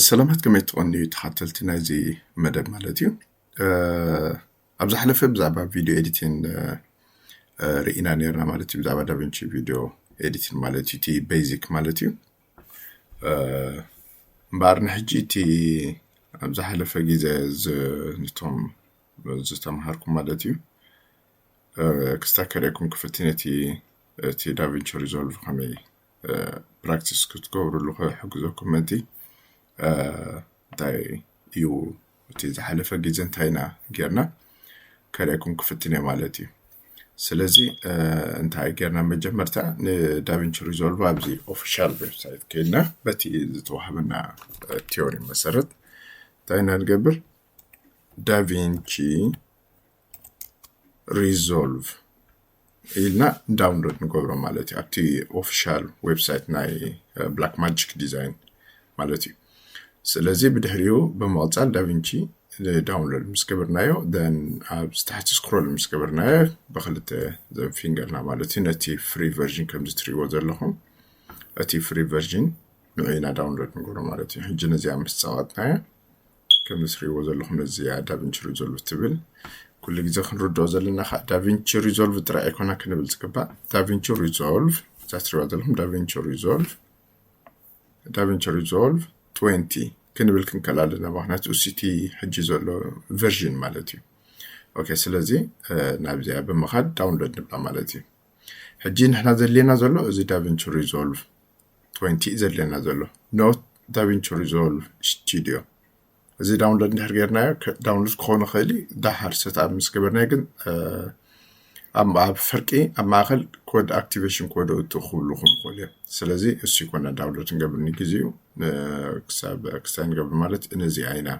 ሰላማት ከመይ ትኾኑ ተኸተልቲ ናይዚ መደብ ማለት እዩ። ኣብ ዝሓለፈ ብዛዕባ ቪድዮ ኤዲቲን ርኢና ነርና ማለት እዩ። ብዛዕባ ዳቪንቺ ቪድዮ ኤዲቲን ማለት እዩ፣ እቲ ቤዚክ ማለት እዩ። እምበኣር ንሕጂ እቲ ኣብ ዝሓለፈ ግዜ ነቶም ዝተምሃርኩም ማለት እዩ ክስታ ከርእየኩም ክፍትን እቲ እቲ ዳቪንቺ ሪዞልቭ ከመይ ፕራክቲስ ክትገብርሉ ክሕግዘኩም ምእንቲ እንታይ እዩ እቲ ዝሓለፈ ግዜ እንታይ ኢና ጌርና ከርእየኩም ክፍትን እየ ማለት እዩ። ስለዚ እንታይ ጌርና መጀመርታ ንዳቪንቺ ሪዞልቭ ኣብዚ ኦፊሻል ዌብሳይት ከይድና በቲ ዝተዋህበና ቲዮሪ መሰረት እንታይ ኢና ንገብር? ዳቪንቺ ሪዞልቭ ኢልና ዳውንሎድ ንገብሮ ማለት እዩ፣ ኣብቲ ኦፊሻል ዌብሳይት ናይ ብላክ ማጂክ ዲዛይን ማለት እዩ። ስለዚ ብድሕሪኡ ብምቕፃል ዳቪንቺ ዳውንሎድ ምስ ገበርናዮ ን ኣብ ታሕቲ ስክሮል ምስ ገበርናዮ ብክልተ ዘንፊንገርና ማለት እዩ ነቲ ፍሪ ቨርዥን ከምዚ ትሪእዎ ዘለኹም እቲ ፍሪ ቨርዥን ንዑ ኢና ዳውንሎድ ንገብሮ ማለት እዩ። ሕጂ ነዚኣ ምስ ፀቐጥናዮ ከም እትሪእዎ ዘለኹም ነዚኣ ዳቪንቺ ሪዞልቭ ትብል ኩሉ ግዜ ክንርድኦ ዘለና ከዓ ዳቪንቺ ሪዞልቭ ጥራይ ኣይኮና ክንብል ዝግባእ። ዳቪንቺ ሪዞልቭ እዛ ትሪእዋ ዘለኹም ዳቪንቺ ሪዞልቭ ዳቪንቺ ሪዞልቭ ትወንቲ ክንብል ክንከል ኣለና። ምክንያቱ እሱ እቲ ሕጂ ዘሎ ቨርዥን ማለት እዩ። ኦኬ፣ ስለዚ ናብዚኣ ብምኻድ ዳውንሎድ ንብላ ማለት እዩ። ሕጂ ንሕና ዘድልየና ዘሎ እዚ ዳቪንቺ ሪዞልቭ ትወንቲ እዩ ዘድልየና ዘሎ፣ ኖት ዳቪንቺ ሪዞልቭ ስቱዲዮ። እዚ ዳውንሎድ እንድሕር ጌርናዮ ዳውንሎድ ክኸውን ይኽእል እዩ። ዳሓር ሰትኣፕ ምስ ገበርናዮ ግን ኣብ ፍርቂ ኣብ ማእኸል ኮድ ኣክቲቬሽን ኮድ እውጡ ክብልኹም ይኽእሉ እዮም። ስለዚ እሱ ይኮና ዳውንሎድ ንገብር ንግዜኡ ክሳብ ክስታይ ንገብር ማለት ነዚኣ ኢና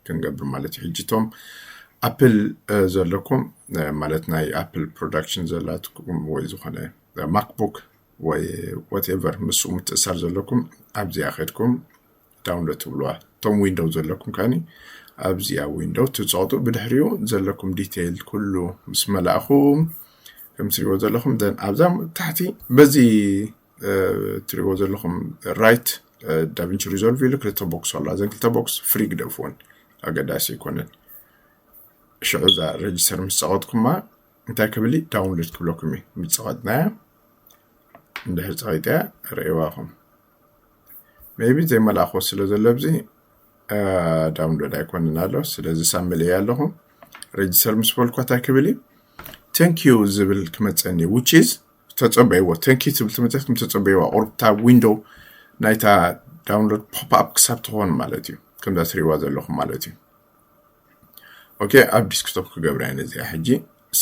ክንገብር ማለት እዩ። ሕጂ እቶም ኣፕል ዘለኩም ማለት ናይ ኣፕል ፕሮዳክሽን ዘላትኩም ወይ ዝኾነ ማክቡክ ወይ ወቴቨር ምስኡ ምትእሳር ዘለኩም ኣብዚኣ ከድኩም ዳውንሎድ ትብልዋ። እቶም ዊንዶው ዘለኩም ከኒ ኣብዚኣ ዊንዶው ትፀቕጡ ብድሕሪኡ ዘለኩም ዲቴይል ኩሉ ምስ መላእኹም ከም ትሪእዎ ዘለኹም ዘን ኣብዛ ታሕቲ በዚ ትሪእዎ ዘለኹም ራይት ዳቪንቺ ሪዞልቭ ኢሉ ክልተ ቦክስ ኣሎ። እዘን ክልተ ቦክስ ፍሪ ግደፍዎን ኣገዳሲ ኣይኮነን። ሽዑ እዛ ሬጅስተር ምስ ፀቐጥኩማ እንታይ ክብል ዳውንሎድ ክብለኩም እዩ። ምስ ፀቐጥናያ እንድሕር ፀቒጠያ ርእይዋኹም ሜቢ ዘይመላእኮ ስለ ዘሎ ኣብዚ ዳውንሎድ ኣይኮንን ኣሎ። ስለዚ ሳምል እየ ኣለኹ ሬጅስተር ምስ በልኳ እንታይ ክብል እዩ ቴንክ ዩ ዝብል ክመፀኒ which is ተፀበይዎ ቴንክ ዩ ትብል ትምህርትኩም ተፀበይዋ ቁርብታ ዊንዶው ናይታ ዳውንሎድ ፖፕ ኣፕ ክሳብ ትኾን ማለት እዩ። ከምዛ ትሪእዋ ዘለኹም ማለት እዩ። ኦኬ ኣብ ዲስክቶፕ ክገብራ እየ ነዚኣ ሕጂ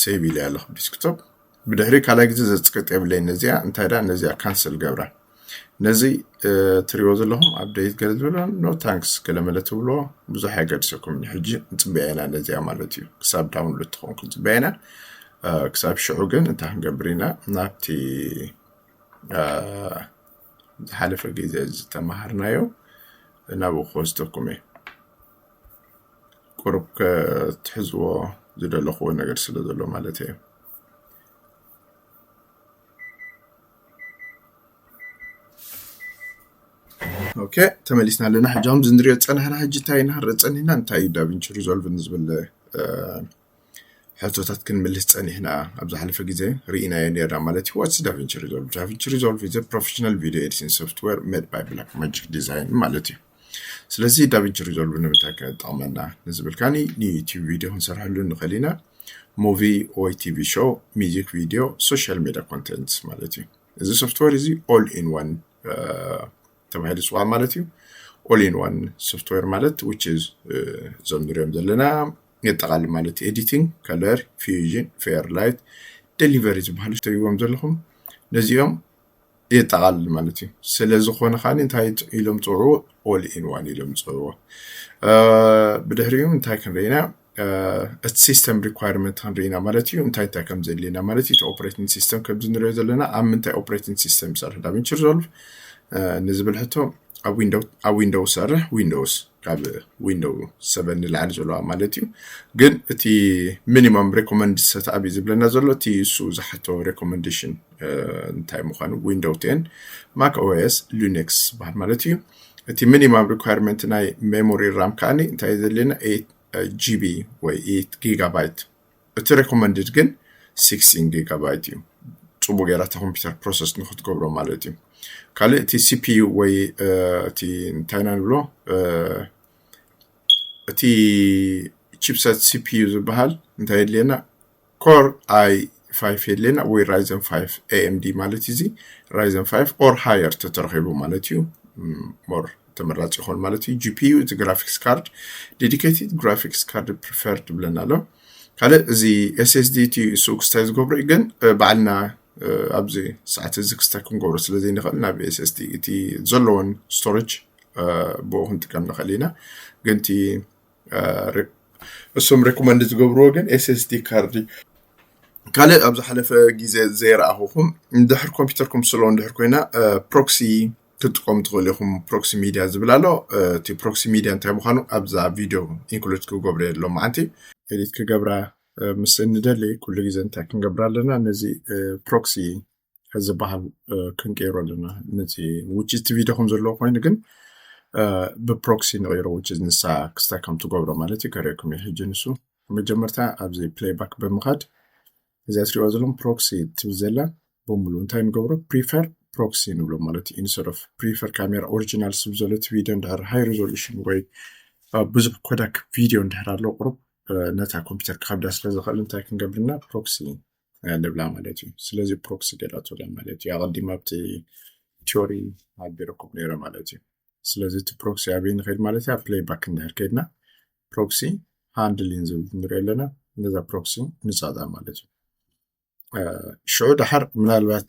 ሴቭ ኢለ ኣለኹ ዲስክቶፕ። ብድሕሪ ካልኣይ ግዜ ዘፅቅጥ የብለይ ነዚኣ እንታይ ዳ ነዚኣ ካንስል ገብራ። ነዚ ትሪእዎ ዘለኹም ኣፕደይት ገለ ዝበሎ ኖ ታንክስ ገለመለ ትብልዎ ብዙሕ ኣይገድሰኩም ሕጂ ንፅበያ ኢና ነዚኣ ማለት እዩ። ክሳብ ዳውንሎድ ትኸውን ክንፅበያ ኢና። ክሳብ ሽዑ ግን እንታይ ክንገብር ኢና ናብቲ ዝሓለፈ ግዜ ዝተምሃርናዮ ናብኡ ክወስደኩም እየ። ቁሩብ ክትሕዝዎ ዝደለኽዎ ነገር ስለ ዘሎ ማለት እየ። ኦኬ ተመሊስና ኣለና። ሕጂ ከምዚ ንሪኦ ዝፀናሕና ሕጂ እንታይ ኢና ክንርኢ ፀኒሕና እንታይ እዩ ዳቪንቺ ሪዞልቭ ንዝብል ሕቶታት ክንምልስ ፀኒሕና ኣብ ዝሓለፈ ግዜ ርኢናዮ ነርና ማለት እዩ። ዋትስ ዳቪንቺ ሪዞልቭ? ዳቪንቺ ሪዞልቭ is a professional video editing software made by Blackmagic Design ማለት እዩ። ስለዚ ዳቪንቺ ሪዞልቭ ንምንታይ ከጠቕመና ንዝብል ካኒ ንዩቲዩብ ቪድዮ ክንሰርሐሉ ንኽእል ኢና። ሙቪ ወይ ቲቪ ሾው፣ ሚዚክ ቪድዮ፣ ሶሻል ሜድያ ኮንተንት ማለት እዩ። እዚ ሶፍትዌር እዚ all in one ተባሂሉ ዝፅዋዕ ማለት እዩ። All in one software ማለት which is እዞም ንሪኦም ዘለና የጠቓልል ማለት ኤዲቲንግ፣ ከለር፣ ፊውዥን፣ ፌር ላይት፣ ዴሊቨሪ ዝበሃሉ ትሪእዎም ዘለኹም ነዚኦም የጠቓልል ማለት እዩ። ስለ ዝኾነ ከዓኒ እንታይ ኢሎም ፅውዕዎ all in one ኢሎም ፅውዕዎ። ብድሕሪኡ እንታይ ክንርኢና እቲ ሲስተም ሪኳርመንት ክንርኢና ማለት እዩ። እንታይ እንታይ ከም ዘድልየና ማለት እዩ። እቲ ኦፕሬቲንግ ሲስተም ከምዚ ንሪኦ ዘለና ኣብ ምንታይ ኦፕሬቲንግ ሲስተም ይሰርሕ ዳቪንቺ ሪዞልቭ ንዝብል ሕቶ ኣብ ዊንዶው ኣብ ዊንዶው ሰርሕ ዊንዶውስ ካብ ዊንዶው ሰቨን ንላዕሊ ዘለዋ ማለት እዩ። ግን እቲ ሚኒመም ሬኮመንድ ሰትኣፕ እዩ ዝብለና ዘሎ እቲ እሱ ዝሓቶ ሬኮመንዴሽን እንታይ ምዃኑ ዊንዶው ቴን ማክ ኦኤስ ሊነክስ ዝበሃል ማለት እዩ። እቲ minimum requirement ናይ memory ram ከዓኒ እንታይ ዘድልየና eight GB ወይ eight gigabyte። እቲ recommended ግን sixteen gigabyte እዩ። ጽቡቅ ገይራ እታ ኮምፒውተር process ንክትገብሮ ማለት እዩ። ካልእ እቲ CPU ወይ እቲ እንታይ ኢና ንብሎ እቲ chipset CPU ዝበሃል እንታይ የድልየና? Core i five የድልየና ወይ Ryzen five AMD ማለት እዩ። እዚ Ryzen five or higher ተተረኺቡ ማለት እዩ። more ተመራፂ ይኾን ማለት እዩ። GPU እቲ graphics card፣ dedicated graphics card preferred ይብለና ኣሎ። ካልእ እዚ SSD እቲ እሱ ክስታይ ዝገብሮ እዩ፣ ግን ባዕልና ኣብዚ ሰዓት እዚ ክስታይ ክንገብሮ ስለ ዘይንኽእል ናብ SSD እቲ ዘለዎን storage ብኡ ክንጥቀም ንኽእል ኢና። ግን እቲ እሶም recommend ዝገብርዎ ግን SSD card እዩ። ካልእ ኣብ ዝሓለፈ ግዜ ዘይረኣኹኹም፣ እንድሕር ኮምፒውተርኩም ስሎ እንድሕር ኮይና proxy ክትጥቀሙ ትኽእሉ ኢኹም። Proxy media ዝብል ኣሎ። እቲ proxy media እንታይ ምዃኑ ኣብዛ ቪድዮ include ክገብሮ እየ ሎማዓንቲ። ኤዲት ክገብራ ምስ እንደሊ ኩሉ ግዜ እንታይ ክንገብር ኣለና? ነዚ proxy ዝበሃል ክንቀይሮ ኣለና። ነዚ which is እቲ ቪድዮ ከም ዘለዎ ኮይኑ ግን ብ proxy ንቀይሮ፣ which is ንሳ ክስታይ ከም ትገብሮ ማለት እዩ። ከርእየኩም እየ ሕጂ ንሱ። መጀመርታ ኣብዚ playback ብምኻድ እዚኣ ትሪእዋ ዘለኹም proxy ትብል ዘላ ብምሉ እንታይ ንገብሮ? Prefer proxy ንብሎ ማለት እዩ። Instead of prefer camera original ስብ ዘሎ እቲ ቪድዮ እንድሕር high resolution ወይ ብዙሕ ኮዳክ ቪድዮ እንድሕር ኣሎ ቁሩብ ነታ ኮምፒውተር ክኸብዳ ስለ ዝኽእል እንታይ ክንገብርና? Proxy ንብላ ማለት እዩ። ስለዚ proxy ገይራቶ ኣላ ማለት እዩ። ኣቐዲም ኣብቲ theory ሓቢረኩም ነይረ ማለት እዩ። ስለዚ እቲ proxy ኣበይ ንኸይድ ማለት እዩ? ኣብ playback እንድሕር ከይድና proxy handling ዝብል ንሪኦ ኣለና። ነዛ proxy ንጻጣ ማለት እዩ። ሽዑ ደሓር ምናልባት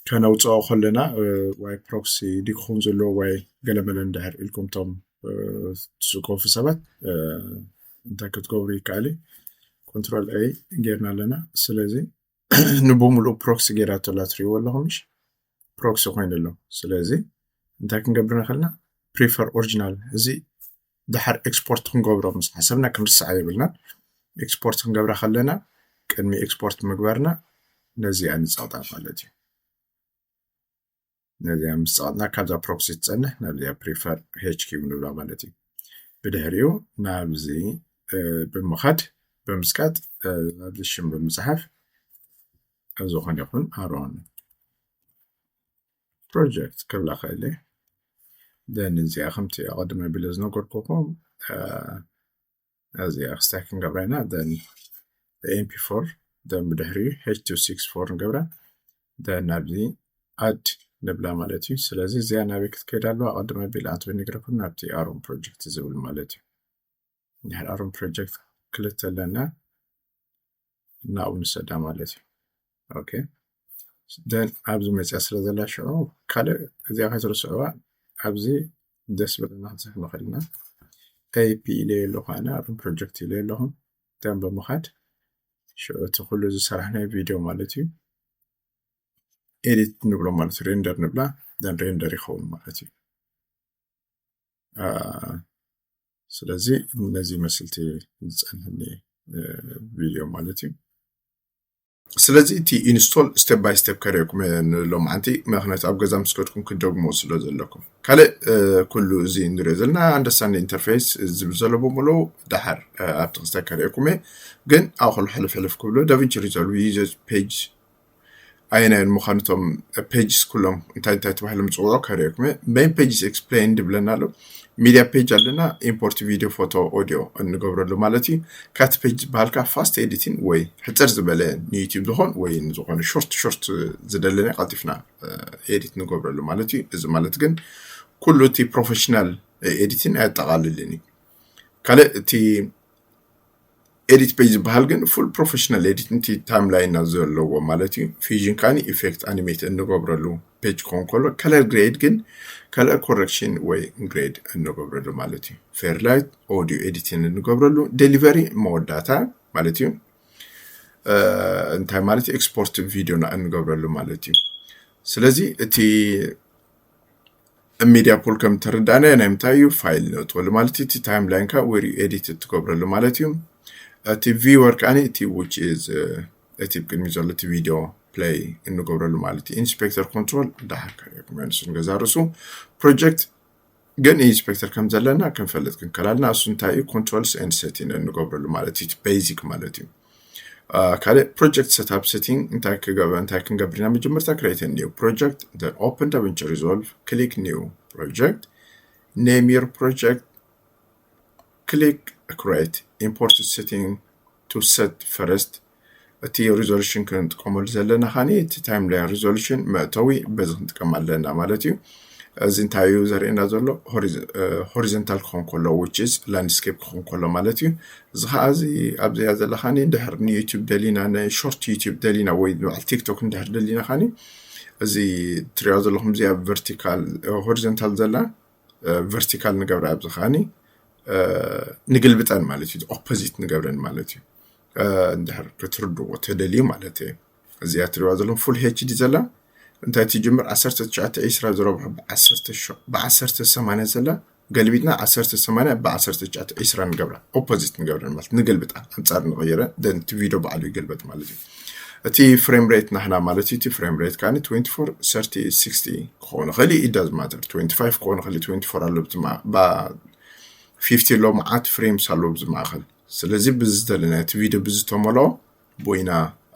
ከነውፅኦ ከለና ዋይ proxy ድዩ ክኸውን ዘለዎ ዋይ ገለመለ እንድሕር ኢልኩም ቶም ትስከፉ ሰባት እንታይ ክትገብሩ ይከኣል እዩ? Control A ጌርና ኣለና። ስለዚ ንብምሉኡ proxy ጌራቶ ኣላ ትሪእዎ ኣለኹም ምሽ? Proxy ኮይኑ ኣሎ። ስለዚ እንታይ ክንገብር ንኽእልና? Prefer original እዚ ደሓር export ክንገብሮ ምስ ሓሰብና ክንርስዓ የብልናን። Export ክንገብራ ከለና ቅድሚ export ምግባርና ነዚኣ ንጸቕጣ ማለት እዩ። ነዚኣ ምስ ጸቐጥና ካብዛ proxy ትጸንሕ ናብዚኣ prefer HQ ንብላ ማለት እዩ። ብድሕሪኡ ናብዚ ብምኻድ ብምስቃጥ ኣብዚ ሽም ብምጽሓፍ ዝኾነ ይኹን ኣሮን project ክብላ ክእል እየ። Then እዚኣ ከምቲ ኣቐድመ ቢለ ዝነገርኩኹም እዚኣ ክስታይ ክንገብራ ኢና። Then MP four then ብድሕሪ H two six four ንገብራ። Then ናብዚ add ንብላ ማለት እዩ። ስለዚ እዚኣ ናበይ ክትከይድ ኣለዋ? ኣቐድመ ቢለ ኣንተ ነግረኩም ናብቲ ኣሮን project ዝብል ማለት እዩ። ድሕሪ ኣሮን project ክልተ ኣለና ናብኡ ንሰዳ ማለት እዩ። Okay then ኣብዚ መፅያ ስለ ዘላ ሽዑ ካልእ እዚኣ ከይትርስዕዋ ኣብዚ ደስ ብለና ክንፅሕፍ ንኽእል ኢና። AP ኢለ ኣለኹ ኣነ ኣሮን project ኢለ ኣለኹ። Then ብምኻድ ሽዑ እቲ ኩሉ ዝሰራሕናዮ ቪድዮ ማለት እዩ ኤዲት ንብሎ ማለት እዩ። Render ንብላ then render ይኸውን ማለት እዩ። ስለዚ ነዚ መስልቲ ዝፀንሐኒ ቪድዮ ማለት እዩ። ስለዚ እቲ install step by step ከርእየኩም እየ ንሎማዓንቲ፣ ምክንያቱ ኣብ ገዛ ምስ ከድኩም ክትደግሞ ስለ ዘለኩም። ካልእ ኩሉ እዚ ንሪኦ ዘለና understand interface ዝብል ዘሎ ብምሉ ደሓር ኣብቲ ክስታይ ከርእየኩም እየ። ግን ኣብ ከሉ ሕልፍ ሕልፍ ክብሎ DaVinci Resolve user page ኣየናይ ምዃኑ እቶም pages ኩሎም እንታይ እንታይ ተባሂሎም ዝፅውዑ ከርእየኩም እየ። Main pages explain ድብለና ኣሎ። Media page ኣለና፣ import video፣ photo፣ audio እንገብረሉ ማለት እዩ። Cut page ዝበሃል ከዓ fast editing ወይ ሕፅር ዝበለ ንዩቲዩብ ዝኾን ወይ ንዝኾነ short short ዝደለና ቀልጢፍና edit ንገብረሉ ማለት እዩ። እዚ ማለት ግን ኩሉ እቲ professional editing ኣየጠቓልልን እዩ። ካልእ እቲ edit page ዝበሃል ግን full professional edit እቲ timeline ና ዘለዎ ማለት እዩ። Fusion ከዓኒ effect animate እንገብረሉ page ክኸውን ከሎ color grade ግን color correction ወይ grade እንገብረሉ ማለት እዩ። Fairlight audio editing እንገብረሉ delivery መወዳእታ ማለት እዩ። እንታይ ማለት export video ና እንገብረሉ ማለት እዩ። ስለዚ እቲ media pool ከም ተረዳእናዮ ናይ ምንታይ እዩ ፋይል ነእትወሉ ማለት እዩ። እቲ timeline ካ ወይ edit እትገብረሉ ማለት እዩ። እቲ viewer ከዓኒ እቲ which is እቲ ቅድሚ ዘሎ እቲ ቪድዮ play እንገብረሉ ማለት እዩ። ኢንስፔክተር ኮንትሮል ደሓር ከርእየኩም እየ፣ ንሱ ንገዛ ርእሱ። ፕሮጀክት ግን ኢንስፔክተር ከም ዘለና ክንፈልጥ ክንከላልና፣ እሱ እንታይ እዩ? Controls and setting እንገብረሉ ማለት እዩ፣ ቤዚክ ማለት እዩ። ካልእ ፕሮጀክት ሰታፕ ሴቲንግ እንታይ ክገብር እንታይ ክንገብር ኢና? መጀመርታ ክሬት ኒው ፕሮጀክት፣ then open DaVinci Resolve, click new project, name your project, click create. Import setting to set first። እቲ ሪዞሉሽን ክንጥቀመሉ ዘለና ኻኒ እቲ ታይም ላይን ሪዞሉሽን መእተዊ በዚ ክንጥቀም ኣለና ማለት እዩ። እዚ እንታይ እዩ ዘርእየና ዘሎ? ሆሪዞንታል ክኾን ከሎ፣ which is landscape ክኾን ከሎ ማለት እዩ። እዚ ኸዓ እዚ ኣብዚኣ ዘለኻኒ እንድሕር ንዩቲዩብ ደሊና ንሾርት ዩቲዩብ ደሊና ወይ ንበዓል ቲክቶክ እንድሕር ደሊና ኻኒ እዚ ትሪኦ ዘለኹም እዚኣ ቨርቲካል ሆሪዞንታል ዘላ ቨርቲካል ንገብራ ኣብዚ ኻኒ ንግልብጠን ማለት እዩ፣ ኦፖዚት ንገብረን ማለት እዩ። እንድሕር ክትርድዎ ተደልዩ ማለት እዩ። እዚኣ ትሪዋ ዘለኹም ፉል ኤች ዲ ዘላ እንታይ ትጅምር ዓሰርተ ትሽዓተ ዕስራ ዝረብሑ ብዓሰርተ ሰማንያ ዘላ ገልቢጥና ዓሰርተ ሰማንያ ብዓሰርተ ትሽዓተ ዕስራ ንገብራ፣ ኦፖዚት ንገብረን ማለት ንገልብጣ፣ ኣንጻር ንቐይረ፣ then እቲ ቪዲዮ ባዕሉ ይገልበጥ ማለት እዩ። እቲ ፍሬም ሬት ናህና ማለት እዩ። እቲ ፍሬም ሬት ከኣ ትዌንቲ ፎር፣ ሰርቲ፣ ሲክስቲ ክኸውን ይኽእል እዩ፣ it doesn't matter። ትዌንቲ ፋይቭ ክኸውን ይኽእል እዩ፣ ትዌንቲ ፎር ኣሎ ብቲ ማ-፣ ባ-፣ ፊፍቲ ኣሎ፣ መዓት ፍሬምስ ኣሎ ብዚ ማእኸል። ስለዚ ብዝደለና እቲ ቪዲዮ ብዝተመልኦ ቦይና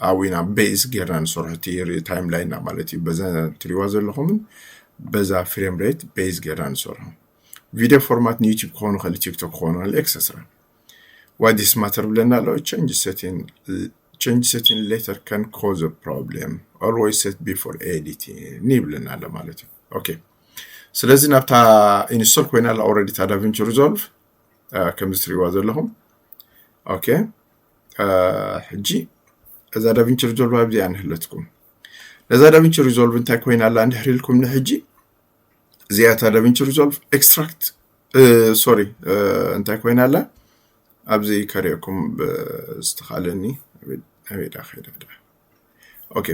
ኣብኡ ኢና ቤዝ ጌርና ንሰርሖ፣ እቲ ሪ-፣ ታይም ላይንና ማለት እዩ። በዛ ትሪዋ ዘለኹምን በዛ ፍሬም ሬት ቤዝ ጌርና ንሰርሖ። ቪዲዮ ፎርማት ንዩቲዩብ ክኾኑ ይኽእል፣ ቲክቶክ ክኾኑ ይኽእል፣ ኤክሰትራ። Why this matter ብለና ኣሎ? Change setting, change setting later can cause a problem. Always set before editing ይብለና ኣሎ ማለት እዩ። ኦኬ፣ ስለዚ ናብታ ኢንስቶል ኮይና ኣላ ኦልሬዲ እታ ዳቪንቺ ሪዞልቭ፣ አ፣ ከምዚ ትሪእዋ ዘለኹም። ኦኬ፣ አ፣ ሕጂ እዛ ዳቪንቺ ሪዞልቭ ኣብዚኣ ንህለትኩም። ነዛ ዳቪንቺ ሪዞልቭ እንታይ ኮይና ኣላ እንድሕር ኢልኩም ንሕጂ፣ እዚኣ እታ ዳቪንቺ ሪዞልቭ ኤክስትራክት፣ እ፣ ሶሪ፣ እ፣ እንታይ ኮይና ኣላ? ኣብዚ ከርእየኩም ብ-፣ ዝተኻለኒ ኣበይ፣ ኣበይ ዳ ከይዳ ዳ? ኦኬ፣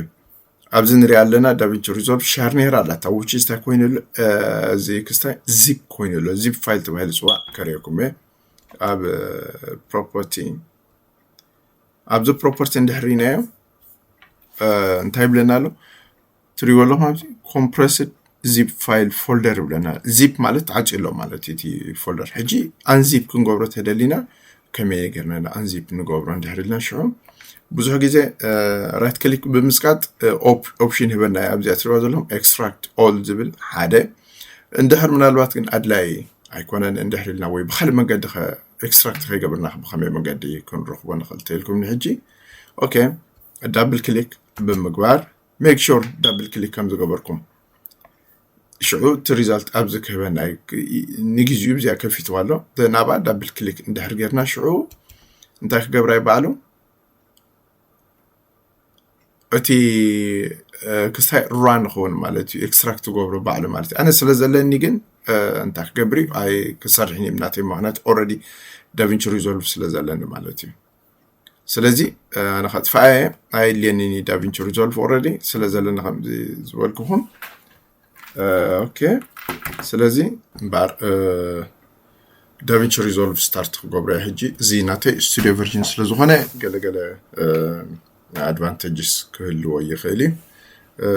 ኣብዚ ንሪኣ ኣለና ዳቪንቺ ሪዞልቭ ሻር ነይራ ኣላ። እታ which is እንታይ ኮይኑ ኣሎ? እ፣ እዚ ክስታይ ዚፕ ኮይኑ ኣሎ። ዚፕ ፋይል ተባሂሉ ዝፅዋዕ ከርእየኩም እየ። ኣብ፣ እ፣ ፕሮፐርቲ፣ ኣብዚ ፕሮፐርቲ እንድሕር ርኢናዮ፣ እ፣ እንታይ ይብለና ኣሎ? ትሪእዎ ኣለኹም ኣብዚ ኮምፕረስድ ዚፕ ፋይል ፎልደር ይብለና። ዚፕ ማለት ተዓፅዩ ኣሎ ማለት እዩ እቲ ፎልደር። ሕጂ ኣንዚፕ ክንገብሮ ተደሊና ከመይ ጌርና ኢና ኣንዚፕ ንገብሮ እንድሕር ኢልና ሽዑ ብዙሕ ግዜ፣ እ፣ ራይት ክሊክ ብምስቃጥ፣ እ፣ ኦፕ-፣ ኦፕሽን ይህበና እዩ። ኣብዚኣ ትሪእዋ ዘለኹም ኤክስትራክት ኦል ዝብል ሓደ። እንድሕር ምናልባት ግን ኣድላይ ኣይኮነን እንድሕር ኢልና ወይ ብኻልእ መንገዲ ኸ ኤክስትራክት ከይገብርና ብኸመይ መንገዲ ክንረኽቦ ንኽእል ተኢልኩም ንሕጂ? ኦኬ፣ ዳብል ክሊክ ብምግባር ሜክ ሹር ዳብል ክሊክ ከም ዝገበርኩም። ሽዑ እቲ ሪዛልት ኣብዚ ክህበና እዩ። ንግዜኡ ብዚኣ ከፊትዋ ኣሎ። ናብኣ ዳብል ክሊክ እንድሕር ጌርና ሽዑ እንታይ ክገብራ እዩ ባዕሉ? እቲ፣ እ፣ ክስታይ ራን ንኸውን ማለት እዩ። ኤክስትራክት ትገብሮ ባዕሉ ማለት እዩ። ኣነ ስለ ዘለኒ ግን፣ እ፣ እንታይ ክገብር እዩ? ኣይ ክሰርሕን እዩ ናተይ፣ ምኽንያቱ ኦልሬዲ ዳቪንቺ ሪዞልቭ ስለ ዘለኒ ማለት እዩ። ስለዚ፣ እ፣ ኣነ ከጥፍኣ እየ፣ ኣየድልየንን እዩ ዳቪንቺ ሪዞልቭ ኦልሬዲ ስለ ዘለኒ ከምዚ ዝበልኩኹም። እ፣ ኦኬ፣ ስለዚ እምበኣር፣ እ፣ ዳቪንቺ ሪዞልቭ ስታርት ክገብሮ እየ ሕጂ። እዚ ናተይ ስቱዲዮ ቨርዥን ስለ ዝኾነ ገለገለ፣ እ፣ ኣድቫንቴጅስ ክህልዎ ይኽእል እዩ። እ፣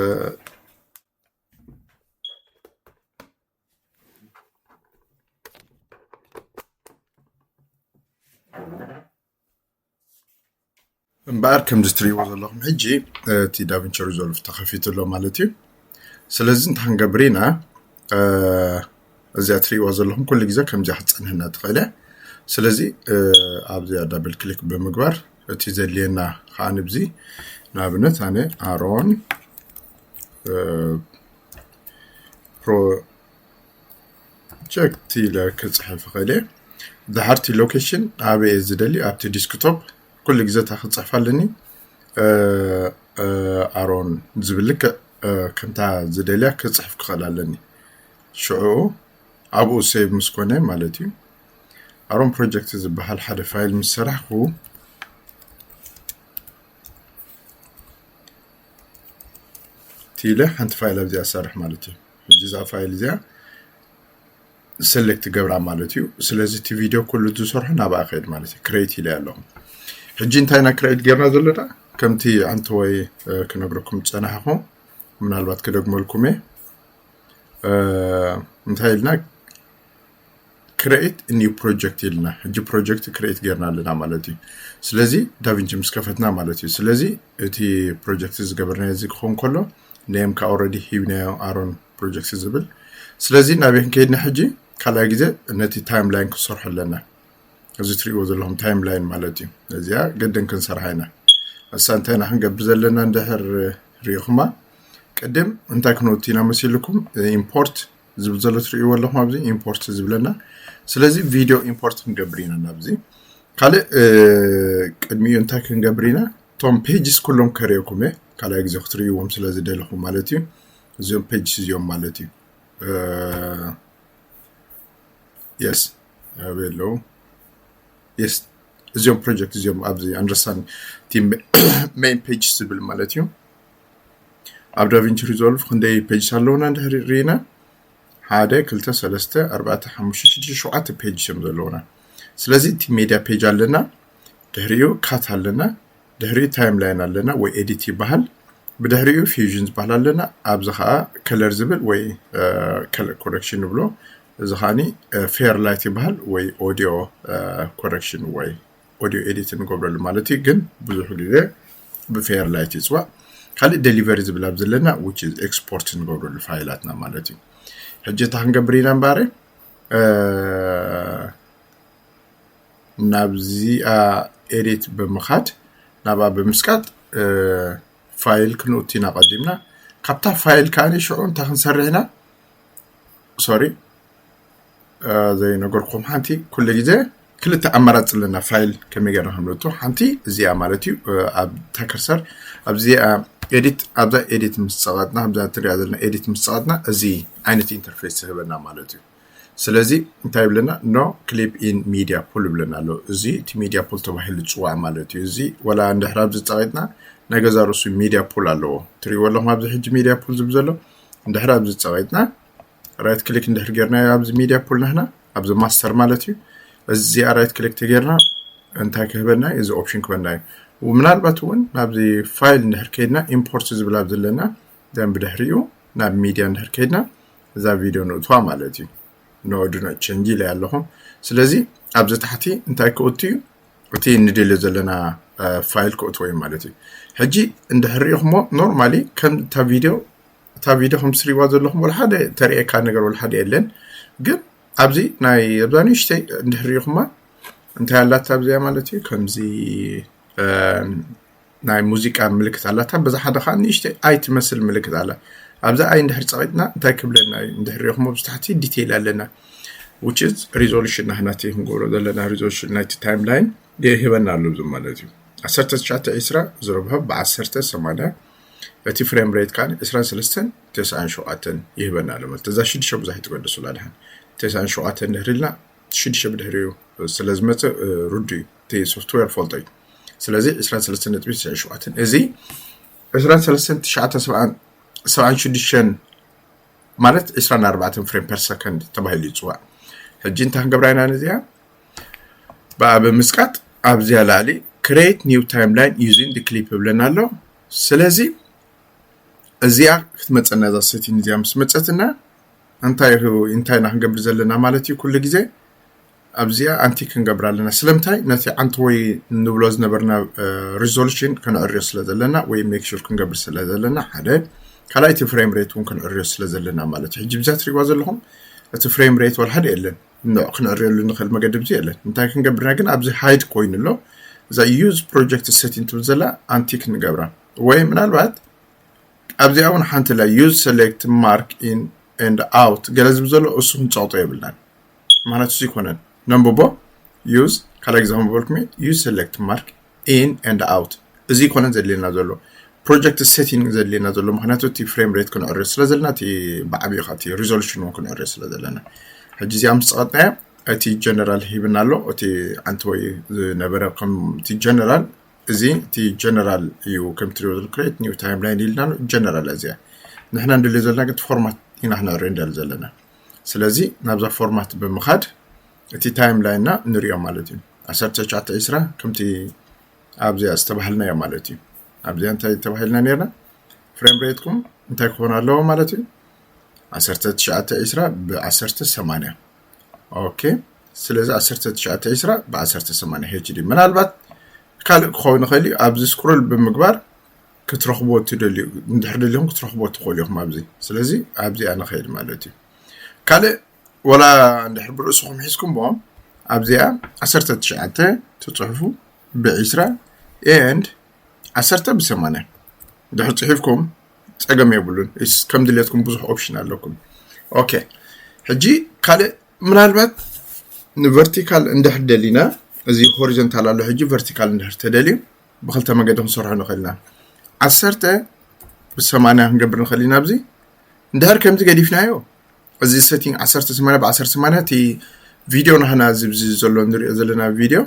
እምበኣር ከምዚ ትሪእዎ ዘለኹም ሕጂ፣ እ፣ እቲ ዳቪንቺ ሪዞልቭ ተኸፊቱ ኣሎ ማለት እዩ። ስለዚ እንታይ ክንገብር ኢና? እ፣ እዚኣ ትሪእዋ ዘለኹም ኩሉ ግዜ ከምዚኣ ክትጸንሐና ትኽእል እያ። ስለዚ፣ እ፣ ኣብዚኣ ዳብል ክሊክ ብምግባር እቲ ዘድልየና ከዓ ንብዚ ንኣብነት ኣነ ኣሮን፣ እ፣ ፕሮ-፣ ፕሮጀክት ኢለ ክጽሕፍ እኽእል እየ። ድሓር እቲ ሎኬሽን ኣበይ እየ ዝደሊ፣ ኣብቲ ዲስክቶፕ ኩሉ ግዜ እታ ክጽሕፍ ኣለኒ። እ፣ እ፣ ኣሮን ዝብል ልክዕ፣ እ፣ ከምታ ዝደልያ ክጽሕፍ ክኽእል ኣለኒ። ሽዑ ኣብኡ ሴቭ ምስ ኮነ ማለት እዩ። ኣሮን ፕሮጀክት ዝበሃል ሓደ ፋይል ምስ ሰራሕኩ፣ ኢለ ሓንቲ ፋይል ኣብዚኣ ሰርሕ ማለት እዩ። ሕጂ እዛ ፋይል እዚኣ ሰሌክት ገብራ ማለት እዩ። ስለዚ እቲ ቪድዮ ኩሉ ዝሰርሖ ናብኣ ከይድ ማለት እዩ። ክሬት ኢለ ኣለኹ። ሕጂ እንታይ ኢና ክሬት ጌርና ዘለና? ከምቲ ኣንተወይ ክነግረኩም ዝጸናሕኹ፣ ምናልባት ክደግመልኩም እየ። እንታይ ኢልና ክሬት ኒው ፕሮጀክት ኢልና፣ ሕጂ ፕሮጀክት ክሬት ጌርና ኣለና ማለት እዩ። ስለዚ ዳቪንቺ ምስ ከፈትና ማለት እዩ። ስለዚ እቲ ፕሮጀክት ዝገበርናዮ እዚ ክኸውን ከሎ ኔም ከኣ ኦረዲ ሂብናዮ፣ ኣሮን ፕሮጀክት ዝብል። ስለዚ ናበይ ክንከይድና ሕጂ? ካልኣይ ግዜ ነቲ ታይም ላይን ክሰርሖ ኣለና። እዚ ትሪእዎ ዘለኹም ታይም ላይን ማለት እዩ። እዚኣ ግድን ክንሰርሓ ኢና። እሳ እንታይ ኢና ክንገብር ዘለና እንድሕር ሪኢኹማ፣ ቅድም እንታይ ክንወቱ ኢና መሲልኩም? ኢምፖርት ዝብል ዘሎ ትሪእዎ ኣለኹም፣ ኣብዚ ኢምፖርት ዝብለና። ስለዚ ቪድዮ ኢምፖርት ክንገብር ኢና ናብዚ። ካልእ ቅድሚኡ እንታይ ክንገብር ኢና? እቶም ፔጅስ ኩሎም ከርእየኩም እየ፣ ካልኣይ ግዜ ክትርእይዎም ስለ ዝደለኹ ማለት እዩ። እዚኦም ፔጅስ እዚኦም ማለት እዩ። የስ ኣበይ ኣለዉ? የስ እዚኦም ፕሮጀክት እዚኦም ኣብዚ ኣንደርሳን እቲ ሜይን ፔጅ ዝብል ማለት እዩ። ኣብ ዳቪንቺ ሪዞልቭ ክንደይ ፔጅስ ኣለዉና እንድሕር ርኢና፣ ሓደ፣ ክልተ፣ ሰለስተ፣ ኣርባዕተ፣ ሓሙሽተ፣ ሽዱሽተ፣ ሸውዓተ ፔጅ እዮም ዘለዉና። ስለዚ እቲ ሜድያ ፔጅ ኣለና፣ ድሕሪኡ ካት ኣለና፣ ድሕሪኡ ታይም ላይን ኣለና ወይ ኤዲት ይበሃል። ብድሕሪኡ ፊውዥን ዝበሃል ኣለና። ኣብዚ ከዓ ከለር ዝብል ወይ ከለር ኮረክሽን ንብሎ። እዚ ከዓኒ ፌር ላይት ይበሃል ወይ ኦዲዮ ኮረክሽን ወይ ኦዲዮ ኤዲት እንገብረሉ ማለት እዩ። ግን ብዙሕ ግዜ ብፌር ላይት ይፅዋዕ። ካልእ ደሊቨሪ ዝብል ኣብ ዘለና which is ኤክስፖርት እንገብረሉ ፋይላትና ማለት እዩ። ሕጂ እታ ክንገብር ኢና እምበኣር ናብዚኣ ኤዲት ብምኻድ ናብኣ ብምስቃጥ ፋይል ክንእቱ ኢና ቀዲምና። ካብታ ፋይል ከዓኒ ሽዑ እንታይ ክንሰርሕ ኢና? ሶሪ ዘይነገርኩም ሓንቲ ኩሉ ግዜ ክልተ ኣማራፂ ኣለና ፋይል ከመይ ገርና ከምንእቱ። ሓንቲ እዚኣ ማለት እዩ ኣብ ታከርሰር ኣብዚኣ ኤዲት ኣብዛ ኤዲት ምስ ፀቐጥና ኣብዛ ትሪኣ ዘለና ኤዲት ምስ ፀቐጥና እዚ ዓይነት ኢንተርፌስ ዝህበና ማለት እዩ። ስለዚ እንታይ ይብለና? ኖ ክሊፕ ኢን ሚድያ ፑል ይብለና ኣሎ። እዚ እቲ ሚድያ ፑል ተባሂሉ ዝፅዋዕ ማለት እዩ። እዚ ወላ እንድሕር ኣብዚ ፀቒጥና ናይ ገዛ ርእሱ ሚድያ ፑል ኣለዎ። ትሪእዎ ኣለኹም ኣብዚ ሕጂ ሚድያ ፑል ዝብል ዘሎ። እንድሕር ኣብዚ ፀቒጥና ራይት ክሊክ እንድሕር ጌርናዮ ኣብዚ ሚድያ ፑል ንሕና ኣብዚ ማስተር ማለት እዩ። እዚኣ ራይት ክሊክ ተጌርና እንታይ ክህበና እዩ? እዚ ኦፕሽን ክህበና እዩ። ምናልባት እውን ናብዚ ፋይል እንድሕር ከይድና ኢምፖርት ዝብል ኣብ ዘለና ደን ብድሕሪኡ ናብ ሚድያ እንድሕር ከይድና እዛ ቪድዮ ንእትዋ ማለት እዩ። ኖ ዱ ኖት ቸንጅ ኢለ ኣለኹም። ስለዚ ኣብዚ ታሕቲ እንታይ ክእቱ እዩ? እቲ ንደልዮ ዘለና ፋይል ክእትዎ እዩ ማለት እዩ። ሕጂ እንድሕር ሪኢኹሞ ኖርማሊ ከም እታ ቪድዮ እታ ቪድዮ ከም ትሪእዋ ዘለኹም ወላ ሓደ ተርእየካ ነገር ወላ ሓደ የለን። ግን ኣብዚ ናይ ኣብዛ ንእሽተይ እንድሕር ሪኢኹማ እንታይ ኣላታ ኣብዚኣ ማለት እዩ ከምዚ ናይ ሙዚቃ ምልክት ኣላታ። በዛ ሓደ ከዓ ንእሽተይ ኣይ ትመስል ምልክት ኣላ። ኣብዛ ኣይ እንድሕር ፀቒጥና እንታይ ክብለና እዩ? እንድሕር ሪኢኹሞ ኣብዚ ታሕቲ ዲቴይል ኣለና which is ሪዞሉሽን ናህናቲ ክንገብሮ ዘለና ሪዞሉሽን ናይቲ ታይም ላይን ይህበና ኣሎ እዚ ማለት እዩ። ዓሰርተ ትሽዓተ ዒስራ ዝረብሖ ብዓሰርተ ሰማንያ እቲ ፍሬም ሬት ከዓ ዕስራን ሰለስተን ተስዓን ሸውዓተን ይህበና ኣሎ ማለት እዛ ሽዱሽተ ብዙሕ ይትገደሱላ ድሓን ተስዓን ሸውዓተን ድሕሪ ኢልና ሽዱሽተ ብድሕሪኡ ስለ ዝመፅእ ርዱ እዩ። እቲ ሶፍትዌር ፈልጦ እዩ። ስለዚ ዕስራን ሰለስተን ነጥቢ ትስዕን ሸውዓተን እዚ ዕስራን ሰለስተን ትሽዓተ ሰብዓን ሽዱሽተን ማለት ዕስራን ኣርባዕተን ፍሬም ፐር ሰከንድ ተባሂሉ ይፅዋዕ። ሕጂ እንታይ ክንገብራ ኢና ነዚኣ ብኣ ብምስቃጥ ኣብዚኣ ላዕሊ create new timeline using the clip ይብለና ኣሎ። ስለዚ እዚኣ ክትመፀና እዛ ሴቲንግ እዚኣ ምስ መፀትና እንታይ እንታይ ኢና ክንገብር ዘለና ማለት እዩ። ኩሉ ግዜ ኣብዚኣ ኣንቲክ ክንገብር ኣለና። ስለምንታይ ነቲ ዓንተወይ ንብሎ ዝነበርና ሪዞሉሽን ክንዕርዮ ስለ ዘለና ወይ ሜክ ሹር ክንገብር ስለ ዘለና ሓደ ካልኣይቲ ፍሬም ሬት እውን ክንዕርዮ ስለ ዘለና ማለት እዩ። ሕጂ ብዛ ትሪእዋ ዘለኹም እቲ ፍሬም ሬት ወላ ሓደ የለን። ንዕ ክንዕርየሉ ንኽእል መገዲ ብዙ የለን። እንታይ ክንገብርና ግን ኣብዚ ሃይድ ኮይኑ ኣሎ እዛ use project setting ትብል ዘላ ኣንቲክ ንገብራ ወይ ምናልባት ኣብዚኣ እውን ሓንቲ ላ use select mark in and out ገለ ዝብል ዘሎ እሱ ክንፀቕጦ የብልናን። ማለት እሱ ይኮነን ነንብቦ use ካልኣይ ግዜ ከም ዝበልኩም use select mark in and out እዚ ይኮነን ዘድልየና ዘሎ ፕሮጀክት ሴቲንግ ዘድልየና ዘሎ ምክንያቱ እቲ ፍሬም ሬት ክንዕርዮ ስለ ዘለና እቲ ብዓብዩ እቲ ሪዞሉሽን እውን ክንዕርዮ ስለ ዘለና ሕጂ እዚኣ ምስ ፀቐጥናዮ እቲ ጀነራል ሂብና ኣሎ እቲ ዓንተወይ ዝነበረ ከምቲ ጀነራል እዚ እቲ ጀነራል እዩ ከም ትሪኦ ዘሎ create new timeline ኢልና ኣሎ ጀነራል እዚኣ ንሕና ንደልዮ ዘለና ግን ፎርማት ኢና ክነዕርዮ እንደል ዘለና ስለዚ ናብዛ ፎርማት ብምኻድ እቲ ታይም ላይንና ንሪኦ ማለት እዩ ዓሰርተ ትሽዓተ ዕስራ ከምቲ ኣብዚኣ ዝተባህልናዮ ማለት እዩ። ኣብዚኣ እንታይ ተባሂልና ነርና? ፍሬም ሬትኩም እንታይ ክኾን ኣለዎ ማለት እዩ? ዓሰርተ ትሽዓተ ዒስራ ብ ዓሰርተ ሰማንያ። ኦኬ፣ ስለዚ ዓሰርተ ትሽዓተ ዒስራ ብ ዓሰርተ ሰማንያ HD። ምናልባት ካልእ ክኸውን ይኽእል እዩ። ኣብዚ ስክሮል ብምግባር ክትረኽቦ ትደልዩ፣ እንድሕር ደሊኹም ክትረኽቦ ትኽእሉ ኢኹም ኣብዚ። ስለዚ ኣብዚኣ ንኸይድ ማለት እዩ። ካልእ ወላ እንድሕር ብርእስኹም ሒዝኩምዎ ኣብዚኣ ዓሰርተ ትሽዓተ ትጽሕፉ ብ20 and ዓሰርተ ብ80 እንድሕር ጽሒፍኩም ጸገም የብሉን። ከም ድሌትኩም ብዙሕ ኦፕሽን ኣለኩም። ኦኬ፣ ሕጂ ካልእ ምናልባት ንቨርቲካል እንድሕር ደሊና፣ እዚ ሆሪዞንታል ኣሎ፣ ሕጂ ቨርቲካል እንድሕር ተደልዩ ብክልተ መገዲ ክንሰርሖ ንኽእል ኢና። ዓሰርተ ብ80 ክንገብር ንኽእል ኢና። ኣብዚ እንድሕር ከምዚ ገዲፍናዮ፣ እዚ ሴቲንግ ዓሰርተ ሰማንያ ብ ዓሰርተ ሰማንያ፣ እቲ ቪድዮ ናህና እዚ ኣብዚ ዘሎ ንሪኦ ዘለና ቪድዮ፣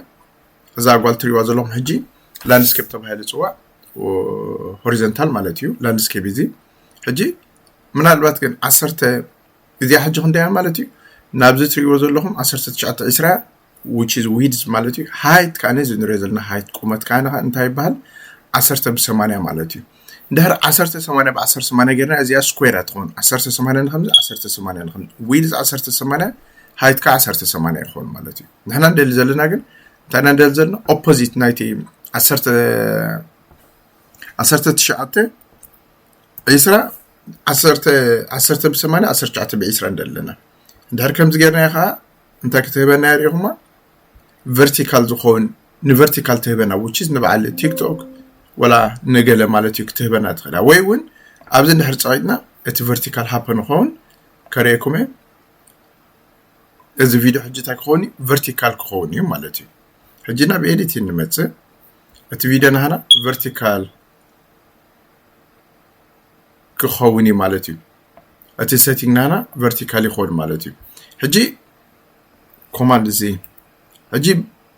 እዛ ጓል ትሪእዋ ዘለኹም ሕጂ ላንድስኬፕ ተባሂሉ ይፅዋዕ፣ ሆሪዞንታል ማለት እዩ ላንድስኬፕ እዚ። ሕጂ ምናልባት ግን ዓሰርተ እዚኣ ሕጂ ክንደያ ማለት እዩ፣ ናብዚ ትሪእዎ ዘለኹም ዓሰርተ ትሽዓተ ዒስራ which is width ማለት እዩ። ሃይት ከኣ እዚ ንሪኦ ዘለና ሃይት ቁመት ከኣ እንታይ ይበሃል? ዓሰርተ ብ ሰማንያ ማለት እዩ። እንድሕር ዓሰርተ ሰማንያ ብ ዓሰርተ ሰማንያ ጌርና እዚኣ ስኩዌር እያ ትኸውን። ዓሰርተ ሰማንያ ንኸምዚ ዓሰርተ ሰማንያ ንኸምዚ፣ ዊድዝ ዓሰርተ ሰማንያ፣ ሃይት ከኣ ዓሰርተ ሰማንያ ይኸውን ማለት እዩ። ንሕና ንደሊ ዘለና ግን እንታይ ኢና ንደሊ ዘለና? ኦፖዚት ናይቲ ዓሰርተ ዓሰርተ ትሽዓተ ዒስራ ዓሰርተ ዓሰርተ ብ ሰማንያ ዓሰርተ ትሽዓተ ብ ዒስራ ንደሊ ኣለና። እንድሕር ከምዚ ጌርናዮ ከኣ እንታይ ክትህበና እያ ሪኢኹማ? ቨርቲካል ዝኸውን ንቨርቲካል ትህበና፣ which is ንበዓል ቲክቶክ ወላ ንገለ ማለት እዩ ክትህበና ትኽእላ። ወይ እውን ኣብዚ እንድሕር ጸቒጥና እቲ ቨርቲካል ሃፐን ንኸውን ከርእየኩም እየ። እዚ ቪድዮ ሕጂ እንታይ ክኸውን እዩ? ቨርቲካል ክኸውን እዩ ማለት እዩ። ሕጂ ናብ ኤዲቲንግ ንመጽእ። እቲ ቪድዮ ናህና ቨርቲካል ክኸውን እዩ ማለት እዩ። እቲ ሴቲንግ ናህና ቨርቲካል ይኸውን ማለት እዩ። ሕጂ ኮማንድ እዚ፣ ሕጂ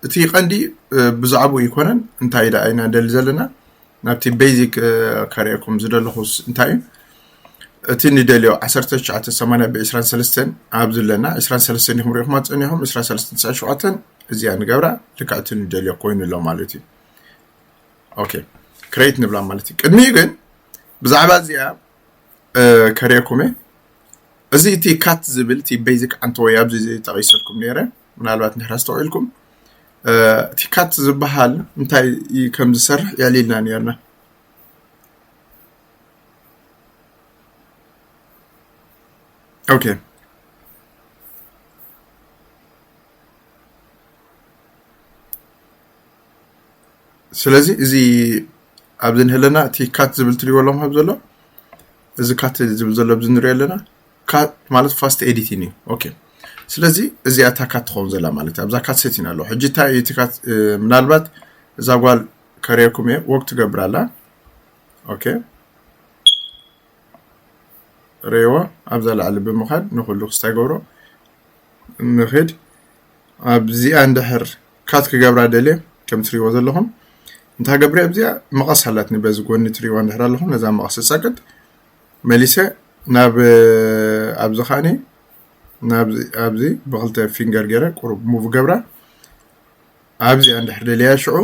እቲ ቀንዲ፣ እ፣ ብዛዕባኡ ኣይኮነን፣ እንታይ ደኣ ኢና ንደሊ ዘለና፣ ናብቲ ቤዚክ፣ እ፣ ከርእየኩም ዝደለኹስ እንታይ እዩ፣ እቲ ንደልዮ ዓሰርተ ትሽዓተ ሰማንያ ብ ዕስራን ሰለስተን ኣብዚ ኣለና፣ ዕስራን ሰለስተን ኢኹም ርኢኹማ ጸኒኹም፣ ዕስራን ሰለስተን ትስዓን ሸውዓተን እዚኣ ንገብራ፣ ልክዕ እቲ ንደልዮ ኮይኑ ኣሎ ማለት እዩ። ኦኬ፣ ክሬት ንብላ ማለት እዩ። ቅድሚኡ ግን ብዛዕባ እዚኣ፣ እ፣ ከርእየኩም እየ። እዚ እቲ ካት ዝብል እቲ ቤዚክ ዓንተወይ ኣብዚ ጠቒሰልኩም ነይረ፣ ምናልባት እንድሕር ኣስተውዒልኩም፣ እ፣ እቲ ካት ዝበሃል እንታይ እዩ ከም ዝሰርሕ የዕሊልና ነይርና። ኦኬ። ስለዚ እዚ ኣብዚ ንህለና እቲ ካት ዝብል ትሪእዎ ኣለኹም ከም ዘሎ፣ እዚ ካት ዝብል ዘሎ ኣብዚ ንሪኦ ኣለና፣ ካት ማለት ፋስት ኤዲቲንግ እዩ። ኦኬ። ስለዚ እዚኣ እታ ካት ትኸውን ዘላ ማለት እዩ። ኣብዛ ካት ሴቲንግ ኣሎ። ሕጂ እንታይ እዩ እቲ ካት፣ እ፣ ምናልባት እዛ ጓል ከርእየኩም እየ፣ ወክ ትገብር ኣላ። ኦኬ። ርእይዎ፣ ኣብዛ ላዕሊ ብምኻድ ንኹሉ ክስታይ ገብሮ ንኽድ። ኣብዚኣ እንድሕር ካት ክገብራ ደልየ፣ ከም ትሪእዎ ዘለኹም፣ እንታይ ገብረ ኣብዚኣ መቐስ ኣላትኒ፣ በዚ ጎኒ ትሪእዋ እንድሕር ኣለኹም፣ ነዛ መቐስ ጸቅጥ መሊሰ ናብ፣ ኣብዚ ኻኒ፣ ናብዚ፣ ኣብዚ ብኽልተ ፊንገር ገይረ ቁሩብ ሙቭ ገብራ። ኣብዚኣ እንድሕር ደልያ ሽዑ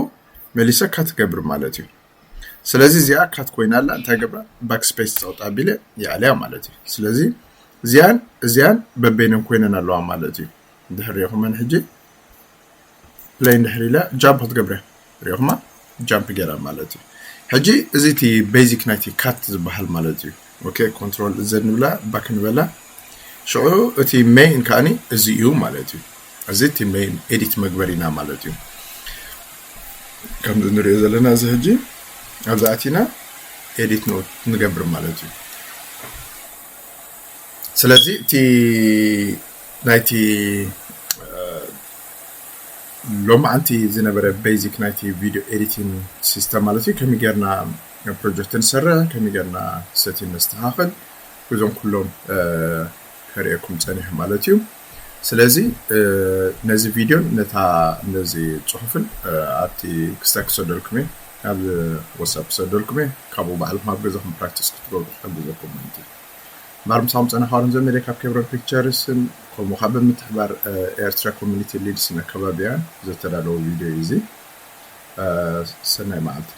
መሊሰ ካት ገብር ማለት እዩ። ስለዚ እዚኣ ካት ኮይና ኣላ፣ እንታይ ገብራ? ባክስፔስ ጸቕጥ ኣቢለ የዕልያ ማለት እዩ። ስለዚ እዚኣን እዚኣን በበይነን ኮይነን ኣለዋ ማለት እዩ። እንድሕር ርኢኹመን ሕጂ ፕለይ እንድሕር ኢለ ጃምፕ ክትገብረ ርኢኹማ፣ ጃምፕ ገይራ ማለት እዩ። ሕጂ እዚ እቲ ቤዚክ ናይቲ ካት ዝበሃል ማለት እዩ። ኦኬ፣ ኮንትሮል ዘድ ንብላ፣ ባክ ንበላ። ሽዑ እቲ ሜይን ከኣኒ እዚ እዩ ማለት እዩ። እዚ እቲ ሜይን ኤዲት መግበሪና ማለት እዩ። ከምዚ ንሪኦ ዘለና እዚ ሕጂ ኣብዚ ኣቲና ኤዲት ን-፣ ንገብር ማለት እዩ። ስለዚ እቲ ናይቲ፣ እ፣ ሎማዓንቲ ዝነበረ ቤዚክ ናይቲ ቪድዮ ኤዲቲንግ ሲስተም ማለት እዩ። ከመይ ጌርና ፕሮጀክት ንሰርሕ፣ ከመይ ጌርና ሰቲንግ ነስተኻኽል፣ እዞም ኩሎም፣ እ፣ ከርእየኩም ጸኒሐ ማለት እዩ። ስለዚ፣ እ፣ ነዚ ቪድዮን ነታ፣ ነዚ ጽሑፍን፣ እ፣ ኣብቲ ክስታይ ክሰደልኩም እየ፣ ኣብ ዋትሳፕ ክሰደልኩም እየ። ካብኡ ባዕልኩም ኣብ ገዛኹም ፕራክቲስ ክትገብሩ ክሕግዘኩም ማለት እዩ። እምበኣር ምሳኹም ጸናሕዋርን ዘመደ ካብ ኬብሮን ፒክቸርስን፣ ከምኡ ካብ ብምትሕባር፣ እ፣ ኤርትራ ኮሚኒቲ ሊድስን ኣከባቢያን ዘተዳለወ ቪድዮ እዩ እዚ። ሰናይ መዓልቲ።